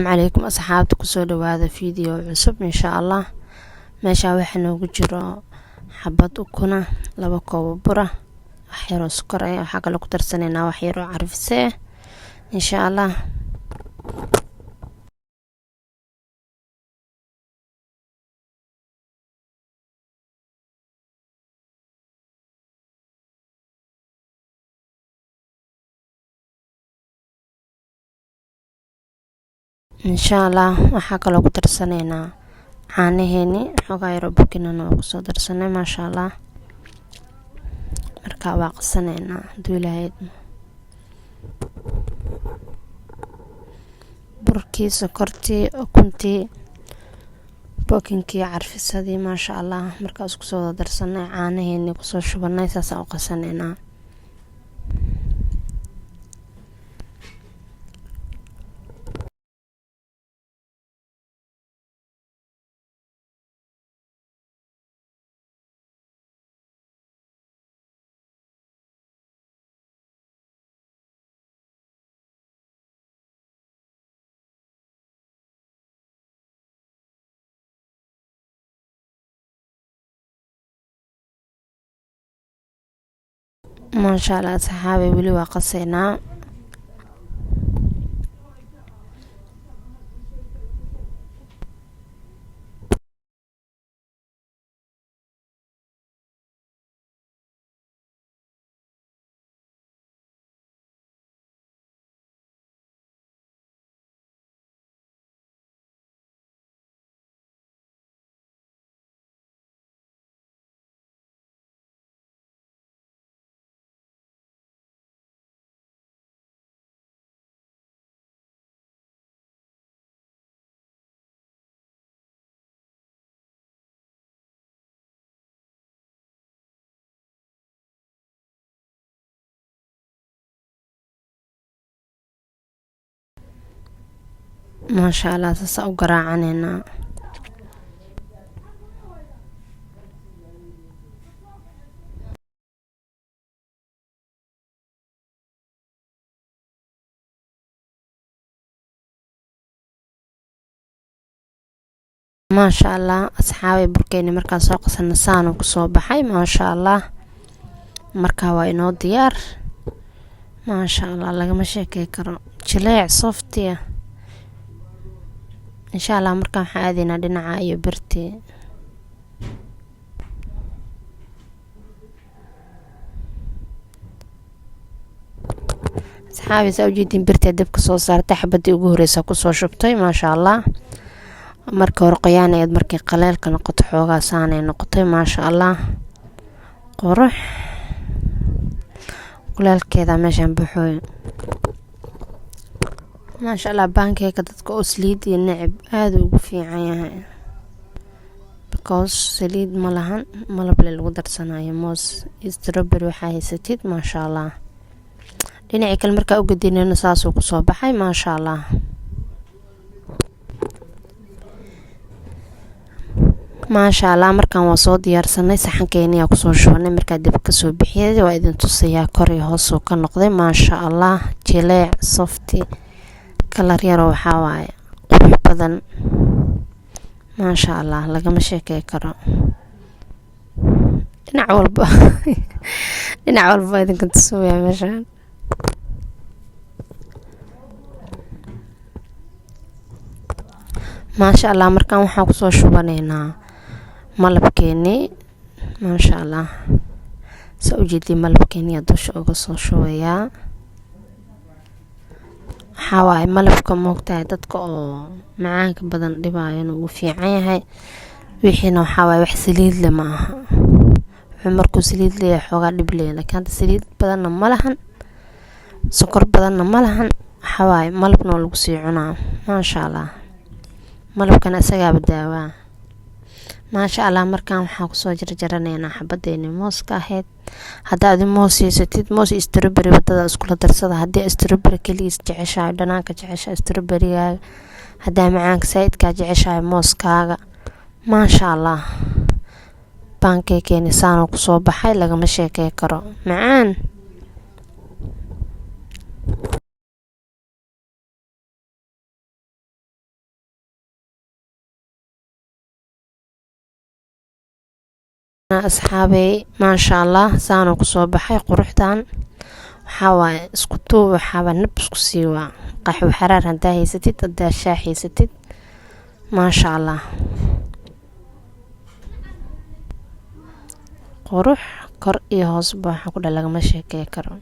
Calaykum asxaabta, kusoo dhawaada video cusub insha Allah. Meesha waxaa noogu jiro xabad ukuna, 2 koobo bura, wax yaroo sokor ah. Waxaa kaloo ku darsaneynaa wax yaroo carfise ah insha Allah. Insha Allah waxaa kaloo ku darsaneynaa caanaheeni, xoogaa yaroo baking-ana waa kusoo darsanay, maasha Allah. Marka waa qasaneynaa haduu Ilaahay idmo. Burkii, sokortii, ukuntii, baking-kii, carfisadii, maasha Allah. Markaa isku soo wada darsanay, caanaheeni kusoo shubanay, saasaan u qasaneynaa. Maasha Allah asxaabi, weli waa qaseynaa. Maasha Allah, saasa u garaacaneynaa. Maasha Allah asxaabay, burkeeni markaan soo qasana saanu kusoo baxay, maasha Allah. Markaa waa inoo diyaar, maasha Allah, lagama sheekey karo, jileec soft-iya insha Allah. Markaan waxaan aadaynaa dhinaca iyo birtii. Asxaabi, saa ujeediin, birtaa dabka soo saartay, xabadii ugu horeysa kusoo shubtay, maasha Allah. Marka hore qoyaaneed, markay qaleelka noqoto xoogaa saanay noqotay, maasha Allah, qurux. Kuleelkeeda meeshaan buxooy, maasha Allah. Pancake-ka dadka oo saliid iyo necab aada ugu fiican yahay, because saliid ma lahan, malable lagu darsanayo, moos iyo strawberry waxaa haysatid, maasha Allah. Dhinacii kale markaa ugadinayno saasuu kusoo baxay, maasha Allah. Maasha Allah, markaan waa soo diyaarsanay, saxankeeniyaa kusoo shubanay. Markaa dib kasoo bixiyay waa idin tusayaa, kor iyo hoosuu ka noqday, maasha Allah, jileec, soft-i, kalar yaroo waxaa waaye qurux badan, maasha Allah, lagama sheekey karo. Dhinac walba, dhinac walba waa idinka tusooyaa meeshaan. Maasha Allah, markaan waxaan kusoo shubaneynaa malabkeenii, maasha Allah. Saa ujeedii, malabkeeniyaa dusha uga soo shubayaa. Waxaa waaye malabka, moogtahay, dadka oo macaanka badan dhibaayana wuu fiican yahay. Wixiina waxaa waaye wax saliid leh ma aha. Wuxuu markuu saliid leeyahay xoogaa dhib leeyahay, laakiin hadda saliid badanna ma lahan, sokor badanna ma lahan. Waxaa waaye malabna waa lagu sii cunaa, maasha Allah. Malabkana isagaaba daawaa, maasha Allah. Markaan waxaan kusoo jarjaraneynaa xabadeeni mooska ahayd. Hadda adi moos haysatid, moos iyo strawberry wadada iskula darsada. Haddii strawberry keligiis jeceshahay, dhanaanka jeceshahay, strawberrygaaga. Haddaa macaanka saaidkaa jeceshahay, mooskaaga, maasha Allah. Pancake-keeni saanuu kusoo baxay, lagama sheekey karo, macaan. Asxaabey, maasha Allah, saanuu kusoo baxay quruxdan. Waxaa waaye isku tuub, waxaaba nab isku siiwaa. Qaxwo xaraar hadaa haysatid, hadaa shaah haysatid, maasha Allah, qurux kor iyo hoosba waxaa ku dha lagama sheekey karo.